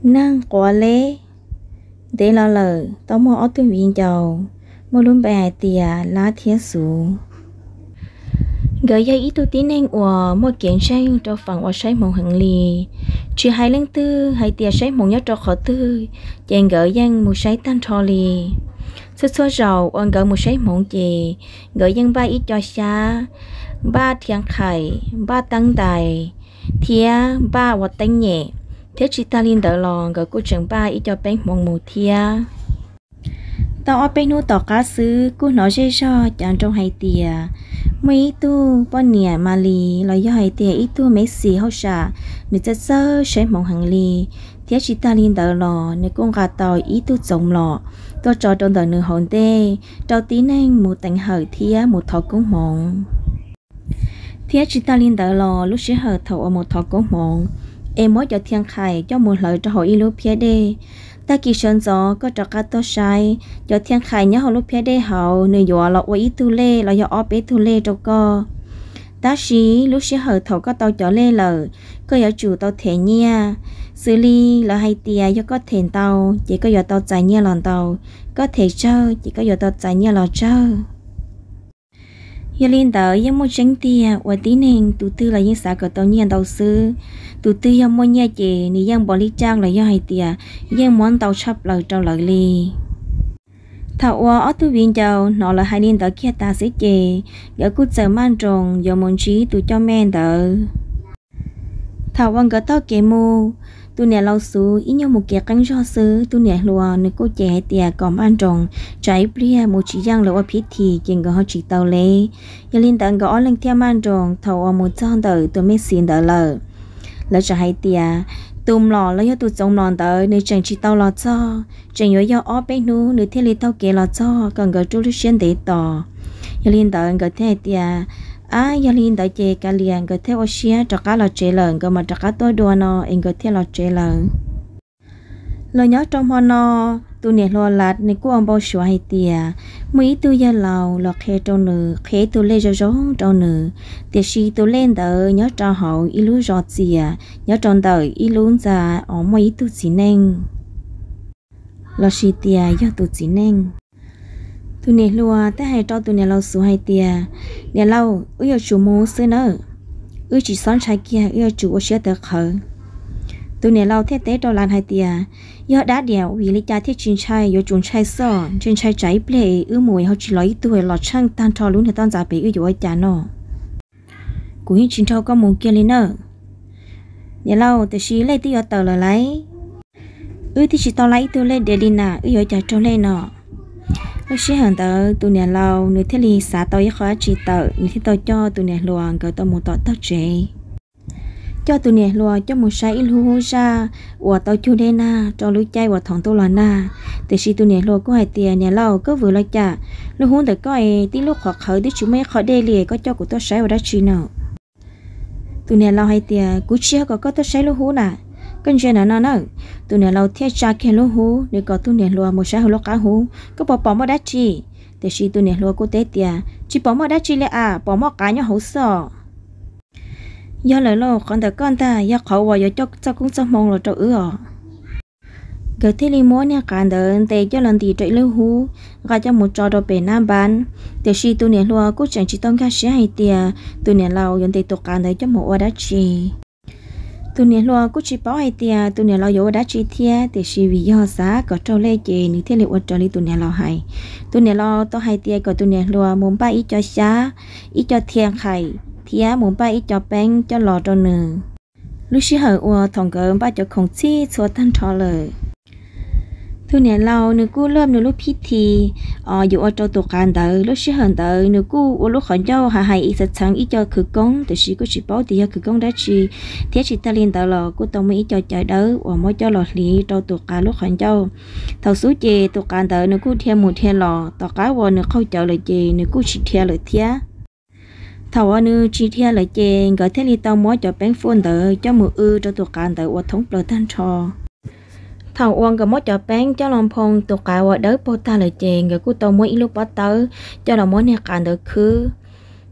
Neeg quav leb. Ntev los lawm tau muaj ob tug viv ncaus, muaj lub npe hais tias Lab thiab Xuv. Nkawd yog ib tug tib neeg uas muaj kev ntseeg rau feem uas saib hmoov heev li. Tsis hais leej twg hais tias saib hmoov nyob rau qhov twg, ces nkawd yeej mus saib tag nrho li. Txhua txhua zaus uas nkawd mus saib hmoov ces nkawd yeej npaj ib co xyab, npaj thiav qhais, npaj teeb ntais, thiab npaj ua teeb nyem, thiab tsis tag li ntawd los nkawd kuj tseem npaj ib co peeb hmoov mus thiab. Tau ob peb hnub tom qab xwb kuj hnov zej zog cav nroo hais tias muaj ib tug poj niam Malis los yog hais tias ib tug Mexis hauj sam, nws txawj txawj saib hmoov heev li, thiab tsis tag li ntawd los nws kuj nqa tau ib tug txoov mlom tuaj tso rau ntawm nws hauv ntej rau tib neeg mus teev hawm thiab mus thov koob hmoov. Thiab tsis tag li ntawd los lub sij hawm thaum uas mus thov koob hmoov es muab cov thiav qhais coj mus hlawv rau hauv ib lub phiab dej, tag kis sawv ntxov koj rov qab tuaj saib, cov thiav qhais nyob hauv lub phiab dej hauv nws yuav los ua ib tug lej los yog ob peb tug lej rau koj. Tab sis lub sij hawm thaum koj tau cov lej lawm, koj yuav tsum tau them nyiaj. Xws li lawv hais tias yog koj them ntau, ces koj yuav tau txais nyiaj los ntau, koj them tsawg ces koj yuav tau txais nyiaj los tsawg. Yog li ntawd yeej muaj tseeb tiag uas tib neeg tus twg los yeej xav kom tau nyiaj ntau xwb. Tus twg yog muaj nyiaj ces nws yeej npau li caj los yog hais tias yeej muab ntau tshaj plaws rau lawv li. Thaum uas ob tug viv ncaus hnov lawv hais li ntawd kiag tas xwb ces nkawd kuj txawm maj nroos yuav mus ntsib tus coj mej ntawd. Thaum uas nkawd taug kev mus, tus niam laus Xuv ib nyuag mus kev qeeb zog xwb, tus niam hluas nws kuj cem hais tias kom maj nroos, tsam ib pliag mus tsis yeej lawv ua phiv thim ces nkawd ho tsis tau leb. Yog li ntawd nkawd ob leeg thiaj maj nroos thaum uas mus txog ntawm tus Mexis ntawd lawm. Lawv txawm hais tias tus mlom los yog tus txoov mlom ntawd nws tseem tsis tau los txog, tseem yuav yog ob peb hnub nws thiaj li taug kev los txog kom nkawd rub lub siab ntev tos. Yog li ntawd nkawd thiaj hais tias, ab, yog li ntawd ces kav liam, nkawd thiaj ua siab rov qab los tsev lawm, nkawd mam rov qab tuaj dua no es nkawd thiaj los tsev lawm. Los nyob rau hmo no, tus niam hluas Lav nws kuj ua npau suav hais tias muaj ib tug yawg laus los qhia rau nws, qhia ib tug lej zoo zoo rau nws, tiam sis tus lej ntawd nyob rau hauv ib lub zos txias nyob rau ntawm ib lub ntxa uas muaj ib tug txiv neej, los sis tias yog tus txiv neej. Tus niam hluas thiaj hais rau tus niam laus Xuv hais tias, niam laus, wb yuav tsum mus xwb nawb, wb tsis txhob ntshai kiag, wb yuav tsum ua siab tawv qhawv. Tus niam laus thiaj teb rau Lav hais tias, yog dab diam vim li cas thiaj tsis ntshai, yuav tsum ntshai xwb, ntshai ntshai tsam ib pliag es wb mus es ho tsis los ib tug los tsheej tag nrho lub niag toj ntxas pem, wb yuav ua cas no? Kuv yeej tsis nrog koj mus kiag li nawb. Niam laus, tiam sis lej twb yuav tawm lawm lauj. Wb twb tsis tau laib ib tug lej de li na, wb yuav ua cas raug lej no? Lub sij hawm ntawd tus niam laus nws thiaj li xav tau ib qho dab tsi tawm, nws thiaj tau coj tus niam hluas nkawd tau mus tom tog tsev. Coj tus niam hluas coj mus saib ib lub hub zaj uas tau cug dej nag rau lub caij uas thaum ntuj los nag. Tiam sis tus niam hluas kuj hais tias, niam laus, koj vwm los cas? Lub hub ntawm koj es tib lub qhov qhawv twb tsis muaj ib qho dej li, koj coj kuv tuaj saib ua dab tsi no? Tus niam laus hais tias, kuv tsis yog kom koj tuaj saib lub hub na, koj ntsia ntawm no na. Tus niam laus thiaj tsa kiag lub hub, nws kom tus niam hluas mus saib hauv lub qab hub, koj puas pom muaj dab tsi? Tiam sis tus niam hluas kuj teb tias, tsis pom muaj dab tsi li as, pom muaj qav nyob hauv xwb os. Yog lawm lauj, qhov ntawm koj ntag yog qhov uas yuav coj txoj koob txoj hmoo los rau wb os. Nkawd thiaj li muab niag qav ntawd ntes coj los ntim rau ib lub hub, nqa coj mus tso rau pem nab npab. Tiam sis tus niam hluas kuj tseem tsis tau nkag siab hais tias tus niam laus yuav ntes tus qav ntawd coj mus ua dab tsi. Tus niam hluas kuj tsis paub hais tias tus niam laus yuav ua dab tsi thiab, tiam sis vim yog xav kom raug lej ces nws thiaj li ua raws li tus niam laus hais. Tus niam laus tau hais tias kom tus niam hluas mus npaj ib co xyab, ib co thiaj qhais thiab mus npaj ib co peeb coj los rau nws. Lub sij hawm uas thaum nkawd npaj cov khoom txhij txhua tag nrho lawm, tus niam laus nws kuj laj nws lub phib thi yuav ua rau tus qav ntawd. Lub sij hawm ntawd nws kuj ua lub qhov ncauj hais hais ib txheeb ib co khawv koob, tiam sis kuj tsis paub tias yog khawv koob dab tsi, thiab tsis tag li ntawd los kuj tau muaj ib co cawv dawb uas muab coj los hliv rau tus qav lub qhov ncauj. Thaum xub ces tus qav ntawd nws kuj dhia mus dhia los, tom qab uas nws qaug cawv lawm ces nws kuj tsis dhia lawm thiab. Thaum uas nws tsis dhia lawm ces nkawd thiaj li tau muab cov peeb fuj ntawd coj mus w rau tus qav ntawd ua thoob plaws tag nrho. Thaum uas nkawd muab cov peeb coj los nphoo tus qav uas dawb paug tag lawm ces nkawd kuj tau muab ib lub pob tawb coj los muab niag qav ntawd khwb.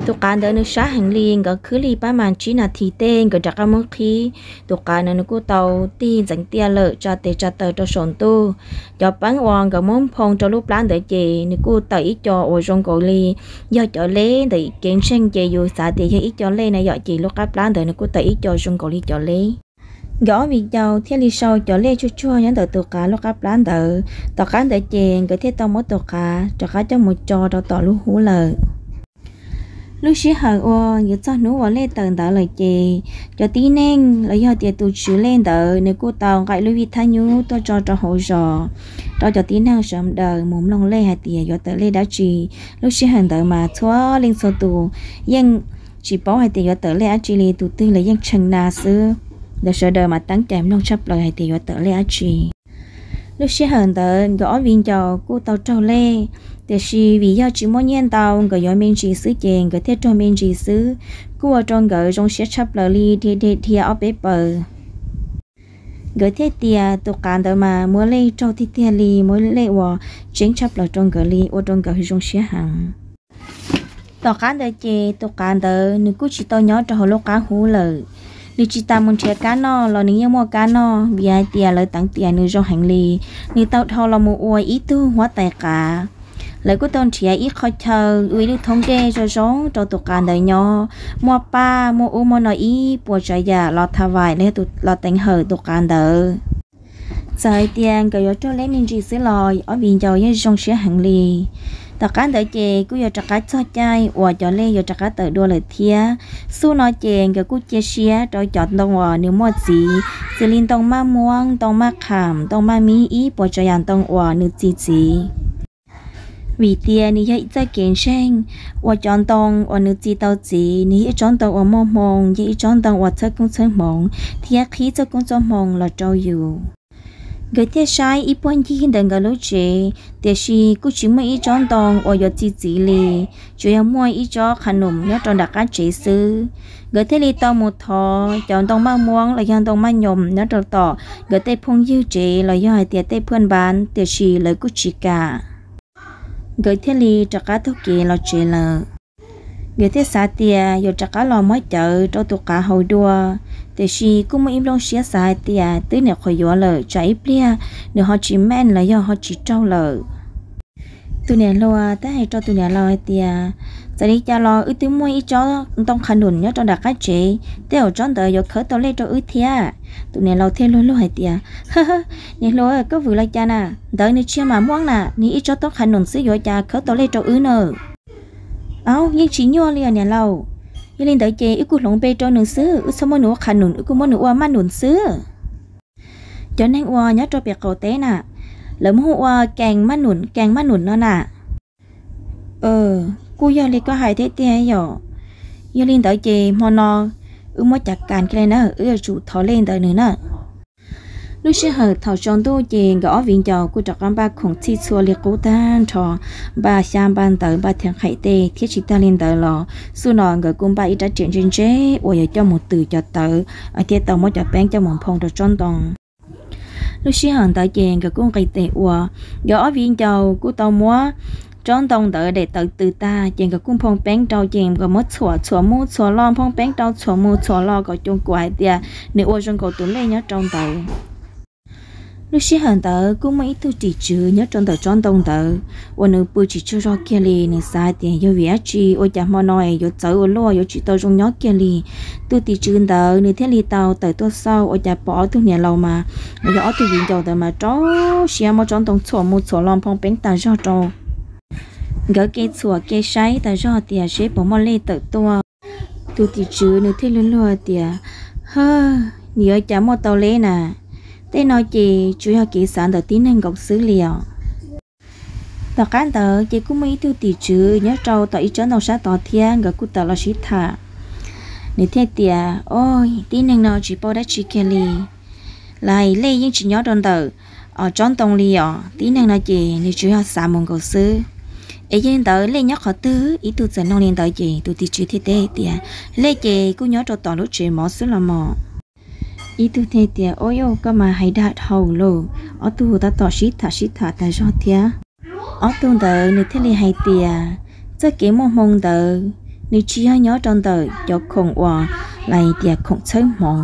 Tus qav ntawd nws sab heev li, nkawd khwb li pab mas tsib nas this tej nkawd rov qab muab qhib. Tus qav ntawd nws kuj tau tig ntxeev tiaj lawm, tsa tes tsa taw rau saum ntuj. Cov peeb uas nkawd muab nphoo rau lub plab ntawd ces nws kuj tawm ib co uas zoo nkaus li yog cov leb ntawm kev ntseeg ces yus xav tias yog ib co lej na yom, ces lub qab plab ntawd nws kuj tawm ib co zoo nkaus li cov leb. Nkawd ob viv ncaus thiaj li sau cov lej tsuag tsuag nyob ntawm tus qav lub qab plab ntawd. Tom qab ntawd ces nkawd thiaj tau muab tus qav rov qab coj mus tso rau tom lub hub lawm. Lub sij hawm uas yuav txog hnub ua lej tawm ntawd lawm ces cov tib neeg los yog tias tus tswv lej ntawd nws kuj tau nqaim lub vij thaj nyub tuaj tso rau hauv zos rau cov tib neeg sawv daws mus mloog lej hais tias yuav tawm lej dab tsi. Lub sij hawm ntawd mas txhua leej txhua tus yeej tsis paub hais tias yuav tawm lej dab tsi li, tus twg los yeej tshee na xwb. Nkawd sawv daws mas teeb cai mloog tshaj plaws hais tias yuav tawm lej dab tsi. Lub sij hawm ntawd nkawd ob viv ncaus kuj tau raug lej, tiam sis vim yog tsis muaj nyiaj ntau, nkawd yuav me ntsis xwb ces nkawd thiaj raug me ntsis xwb. Kuj ua rau nkawd zoo siab tshaj plaws li dhia dhia dhia ob peb paws. Nkawd thiaj tias tus qav ntawd mas muab lej raug tiag tiag li, muab lej uas tseeb tshaj plaws rau nkawd li, ua rau nkawd zoo siab heev. Tom qab ntawd ces tus qav ntawd nws kuj tsis tau nyob rau hauv lub qab hub lawm. Nws tsis tas mus nrhiav kab noj los nws yeej muaj kab noj, vim hais tias lawv teev tias nws zoo heev li. Nws tau dhau los mus ua ib tug huab tais qav. Lawv kuj tau nrhiav ib qho chaw ua ib lub thoob dej zoo zoo rau tus qav ntawd nyob, muaj paj muaj ub muaj no ib puas tsav yam los tha vais los yog los teev hawm tus qav ntawd. Txawm hais tias nkawd yuav raug lej me ntsis xwb los ob viv ncaus yeej zoo siab heev li. Tom qab ntawd ces kuj yuav rov qab txog caij uas cov lej yuav rov qab tawm dua lawm thiab. Xub no ces nkawd kuj cia siab rau cov ntoo uas nws muaj txiv, xws li ntoo maj muab, ntoo maj qham, ntoo maj mib ib puas tsav yam ntoo uas nws txi txiv. Vim tias nws yog ib txoj kev ntseeg uas cov ntoo uas nws txi tau txiv nws yog ib tsob ntoo uas muaj hmoo, yog ib tsob ntoo uas txhawb koob txhawb hmoov thiab qhib txoj koob txoj hmoo los rau yus. Nkawd thiaj saib ib puag ncig ntawm nkawd lub tsev, tiam sis kuj tsis muaj ib tsob ntoo uas yuav txi txiv li, tsuas yog muaj ib tsob qha num nyob rau nram qab tsev xwb. Nkawd thiaj li tau mus thov cov ntoo maj muab los yog ntoo maj nyoos nyob rau tom nkawd tej phooj ywg tsev los yog hais tias tej phuaj npab, tiam sis lawv kuj tsis kam. Nkawd thiaj li rov qab taug kev los tsev lawm. Nkawd thiaj xav tias yuav rov qab los muab cawv rau tus qav haus dua, tiam sis kuj muaj ib nplooj siab xav hais tias twb nyuam qhuav yuav lawm, tsam ib pliag nws ho tsis meej los yog ho tsis raug lawm. Tus niam hluas thiaj hais rau tus niam laus hais tias, txawm li cas los wb twb muaj ib tsob ntoo qha num nyob rau nram qab tsev, tej zaum tsob ntawd yuav khawb tau lej rau wb thiab. Tus niam laus thiaj luag luag hais tias, niam hluas, koj vwm li cas na? Ntawd nws tsis yog maj muab na, nws ib tsob ntoo qha num xwb yuav cas khawb tau lej rau wb na. Aub, yeej tsis nyuaj li os niam laus. Yog li ntawd ces wb kuj hloov npe rau nws xwb, wb txhob muab nws ua qha num, wb kuj muab nws ua maj num xwb. Cov neeg uas nyob rau pem qaum teb na, lawv muab hu ua kees maj num, kees maj num no na. Kuj yog li koj hais thiab tiag yom. Yog li ntawd ces hmo no wb muab cav kas kiag li na, wb yuav tsum thov lej ntawm nws na. Lub sij hawm thaum tsaus ntuj ces nkawd ob viv ncaus kuj rov qab npaj khoom txhij txhua li qub tag nrho, npaj xyab npaj ntawv npaj thiab qhaim tej thiab tsis tag li ntawd los xub no nkawd kuj npaj ib rab riam ntse ntse uas yuav coj mus tws cov tawv thiaj tau muab cov peeb coj mus nphoo rau tsob ntoo. Lub sij hawm ntawd ces nkawd kuj nqis tes ua, nkawd ob viv ncaus kuj tau muab tsob ntoo ntawd daim tawv tws tag ces nkawd kuj nphoo peeb rau ces nkawd muab txhuam txhuam mus txhuam los, nphoo peeb rau txhuam mus txhuam los kom cuag kuam hais tias nws ua zoo nkaus tus lej nyob rau ntawd. Lub sij hawm ntawd kuj muaj ib tug tim tswv nyob rau ntawm tsob ntoo ntawd uas nws pw tsis tsaug zog kiag li, nws xav hais tias yog vim dab tsi ua cas hmo no es yuav txawv ua luaj, yuav tsis tau zoo nyob kiag li. Tus tim tswv ntawd nws thiaj li tau tawm tuaj xauj ua cas pom ob tug niam laus mas, los yog ob tug viv ncaus ntawd mas rau siab muab tsob ntoo txhuam mus txhuam los nphoo peeb tas zog rau nkawd kev txhuam kev saib tas zog tias seb puas muaj lej tawm tuaj. Tus tim tswv nws thiaj luag luag tias, ha, nws yuav cas muaj tau lej na, tej no ces tsuas yog kev xav ntawm tib neeg nkaus xwb li os. Tom qab ntawd ces kuj muaj ib tug tim tswv nyob rau tom ib tsob ntoo sab tod thiab nkawd kuj tawm los sib tham. Nws thiaj tias, o, tib neeg no tsis paub dab tsi kiag li. Lais lej yeej tsis nyob rau ntawm tsob ntoo li os, tib neeg no ces nws tsuas yog xav mus nkaus xwb. Es yog li ntawd lej nyob qhov twg? Ib tug txawm nug li ntawd ces tus tim tswv thiaj teb hais tias, lej ces kuj nyob rau tom lub tsev mov xwb los mas. Ib tug thiaj tias, o, koj mas hais dag dhau lawm. Ob tug tab tom sib tham sib tham tas zog thiab. Ob tug ntawd nws thiaj li hais tias, txoj kev muaj hmoo ntawd nws tsis yog nyob rau ntawm cov khoom uas lais tias khoom txhawb hmoov,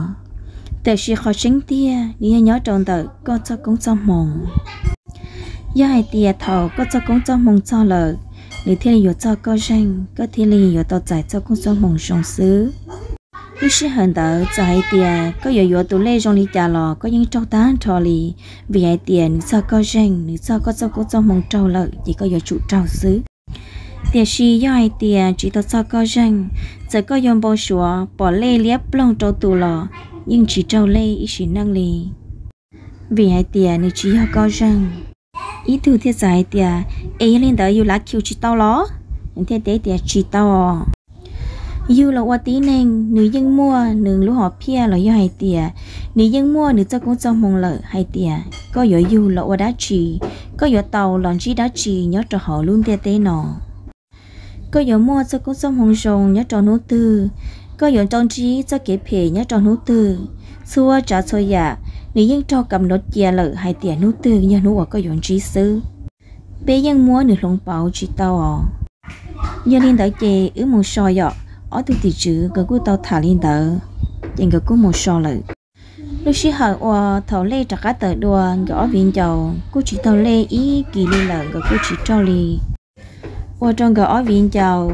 tiam sis qhov tseeb tiag nws yog nyob rau ntawm koj txoj koob txoj hmoo. Yog hais tias thaum koj txoj koob txoj hmoo txog lawm, nws thiaj li yuav txog koj zeeg, koj thiaj li yuav tau txais txoj koob txoj hmoo zoo xwb. Lub sij hawm ntawd txawm hais tias koj yuav yuav tus lej zoo li cas los koj yeej raug tag nrho li, vim hais tias nws txog koj zeeg, nws txog koj txoj koob txoj hmoo raug lawm ces koj yuav tsum raug xwb. Tiam sis yog hais tias tsis tau txog koj zeeg, txawm koj yuav npau suav pom lej liab ploog rau tus los yeej tsis raug lej ib sim neej li, vim hais tias nws tsis yog koj zeeg. Ib tug thiaj txawm hais tias, es yog li ntawd yus lav khiu tsis tau los? Nws thiaj teb tias tsis tau. Yug los ua tib neeg nws yeej muaj nws lub hom phiaj los yog hais tias nws yeej muaj nws txoj koob txoj hmoo lawm hais tias koj yuav yug los ua dab tsi, koj yuav tau los ntsib dab tsi nyob rau hauv lub ntiaj teb no. Koj yuav muaj txoj koob txoj hmoo zoo nyob rau hnub twg, koj yuav tau ntsib txoj kev phem nyob rau hnub twg. Txhua tsav txhua yam nws yeej raug kam nrov cia lawm hais tias hnub twg yog hnub uas koj yuav ntsib xwb. Peb yeej muab nws hloov pauv tsis tau os. Yog li ntawd ces wb mus so yom. Ob tug tim tswv nkawd kuj tau tham li ntawd, ces nkawd kuj mus so lawm. Lub sij hawm uas thaum lej rov qab tawm dua nkawd ob viv ncaus kuj tsis taug lej ib kis li lawm, nkawd kuj tsis raug li. Ua rau nkawd ob viv ncaus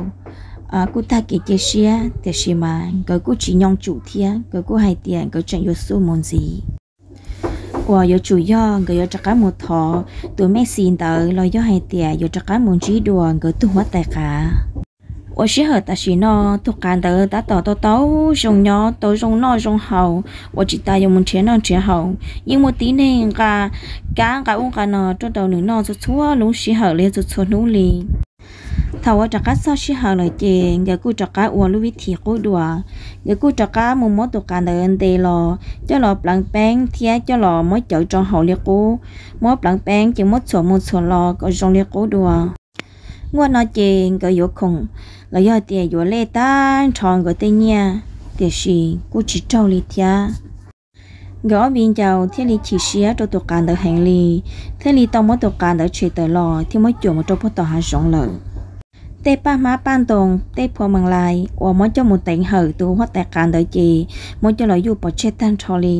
kuj tag kev cia siab, tiam sis mas nkawd kuj tsis nyoo tsum thiab, nkawd kuj hais tias nkawd tseem yuav xub mus ntxiv. Uas yuav tsum yog nkawd yuav rov qab mus thov tus mej xis ntawd los yog hais tias yuav rov qab mus ntsib dua nkawd tug huab tais qav. Uas sij hawm tam sim no tus qav ntawd tab tom tau tau zoo nyob, tau zoo noj zoo haus, uas tsis tas yuav mus nrhiav noj nrhiav haus. Yeej muaj tib neeg nqa kab nqa ub nqa no rau rau nws noj txhua txhua lub sij hawm los yog txhua txhua hnub li. Thaum uas rov qab txog sij hawm lawm ces nkawd kuj rov qab ua lub vib thim qub dua. Nkawd kuj rov qab mus muab tus qav ntawd ntes los coj los pleev peeb thiab coj los muab cawv rau hauv li qub. Muab pleev peeb ces muab txhuam mus txhuam los kom zoo li qub dua. Muaj no ces nkawd yuav khoom los yog tias yuav lej tag nrho nkawd tej nyiaj, tiam sis kuj tsis raug li thiab. Nkawd ob viv ncaus thiaj li chim siab rau tus qav ntawd heev li, thiaj li tau muab tus qav ntawd tshem tawm los thiab muab cuam mus rau puag tom hav zoov lawm. Tej paj hmab paj ntoo, tej phua mees lais uas muab coj mus teev hawm tus huab tais qav ntawd ces muab coj los yuj pov tseg tag nrho li.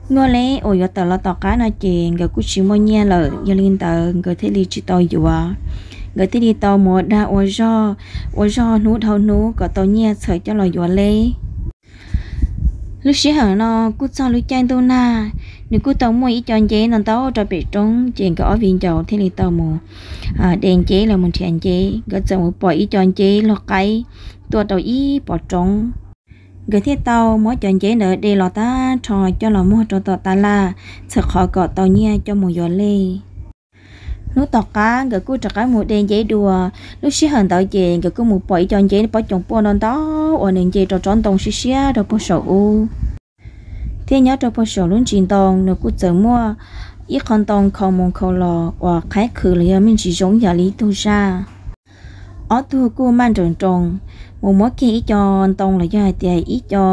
Nyuaj li uas yuav tawm los tom qab no ces nkawd kuj tsis muaj nyiaj lawm, yog li ntawd nkawd thiaj li tsis tau yuav. Nkawd thiaj li tau mus ua dag ua zog, ua zog hnub dhau hnub kom tau nyiaj txhawm coj los yuav lej. Lub sij hawm no kuj txog lub caij ntuj nag, nws kuj tau muaj ib co nceb ntau ntau rau pem roob, ces nkawd ob viv ncaus thiaj li tau mus de nceb los mus nrhiav nceb. Nkawd txawm mus pom ib co nceb loj qaib tuaj rau ib pov roob. Nkawd thiaj tau muab cov nceb ntawd de los tag nrho coj los muag rau tom taj laj, txhawm qhov kom tau nyiaj coj mus yuav lej. Hnub tom qab nkawd kuj rov qab mus de nceb dua. Lub sij hawm ntawd ces nkawd kuj mus pom ib co nceb pob coos puaj ntau ntau uas nws nce rau tsob ntoo siab siab rau puag saum ub. Thiab nyob rau puag saum lub ntsis ntoo nws kuj txawm muaj ib qho ntoo khaus mus khaus los uas qhaib qhwv los yog me ntsis zoo ib yam li ib tug zaj. Ob tug kuj maj nrawm nroos mus muab kiag ib co ntoo los yog hais tias ib co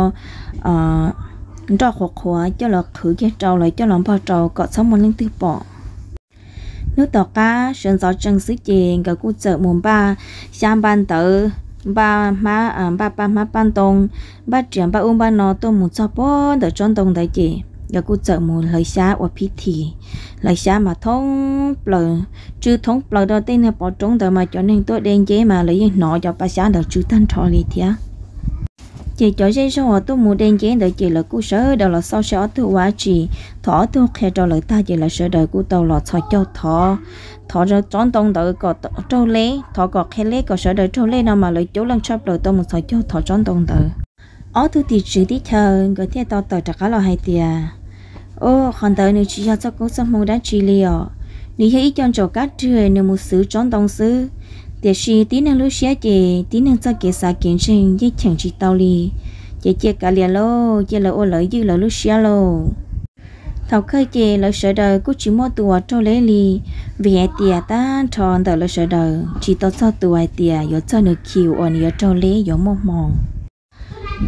nroj qhuav qhuav coj los qhwv kiag rau lawv coj los npog rau kom txhob muaj leej twg pom. Hnub tom qab sawv ntxov tsees xwb ces nkawd kuj txawm mus npaj xyab npaj ntawv, npaj hmab, npaj paj hmab paj ntoo, npaj riam npaj ub npaj no tuaj mus txog puag ntawm tsob ntoo ntawd ces nkawd kuj txawm mus hlawv xyab ua phib thi. Hlawv xyab mas thoob plaws, tsw thoob plaws rau tej niag pov roob ntawd mas cov neeg tuaj de nceb mas lawv yeej hnov cov pa xyab ntawd tsw tag nrho li thiab. Ces cov zej zog uas tuaj mus de nceb ntawd ces lawv kuj sawv daws los xauj seb ob tug ua dab tsi. Thaum ob tug qhia rau lawv tag ces lawv sawv daws kuj tau los txhos caug thov, thov tsob ntoo ntawd kom raug lej, thov kom qhia lej kom sawv daws raug lej no mas lawv coob leej tshaj plaws tau mus txhos caug thov tsob ntoo ntawd. Ob tug tim tswv teb chaws nkawd thiaj tau tawm rov qab los hais tias, Au, qhov ntawd nws tsis yog txoj koob txoj hmoo dab tsi li os. Nws yog ib co ntsaum kab rwg nws mus xwv tsob ntoo xwb. Tiam sis tib neeg lub siab ces tib neeg txoj kev xav kev ntseeg yeej cheem tsis tau li. Ces cia kav liam lauj, cia lawv ua lawv ywj lawv lub siab lauj. Thaum kawg ces lawv sawv daws kuj tsis muaj tus uas raug lej li, vim hais tias tag nrho ntawm lawv sawv daws tsis tau txog tus hais tias yuav txog nws khiu uas nws yuav raug lej yuav muaj hmoo.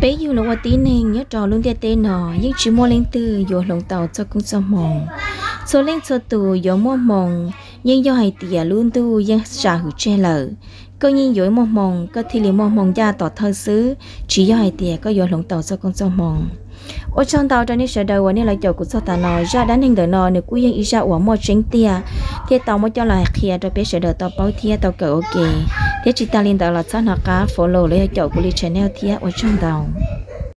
Peb yug los ua tib neeg nyob rau lub ntiaj teb no yeej tsis muaj leej twg yuav hloov tau txoj koob txoj hmoo. Txhua leej txhua tus yuav muaj hmoo yeej yog hais tias lub ntuj yeej sam hwm tseg lawm. koj yeej yuav muaj hmoo, koj thiaj li muaj hmoo ncaj tom thawj xwb, tsis yog hais tias koj yuav hloov tau txoj koob txoj hmoo. Ua tsaug ntau rau nej sawv daws uas nej los caum kuv txog tas no. Zaj dab neeg ntawm no nws kuj yog ib zaj uas muaj tseeb tiag, thiaj tau muab coj los hais qhia rau peb sawv daws tau paub thiab tau kawm ua ke. Thiab tsis tas li ntawd los txhob hnov qab follow los yog caum kuv li channel thiab. Ua tsaug ntau.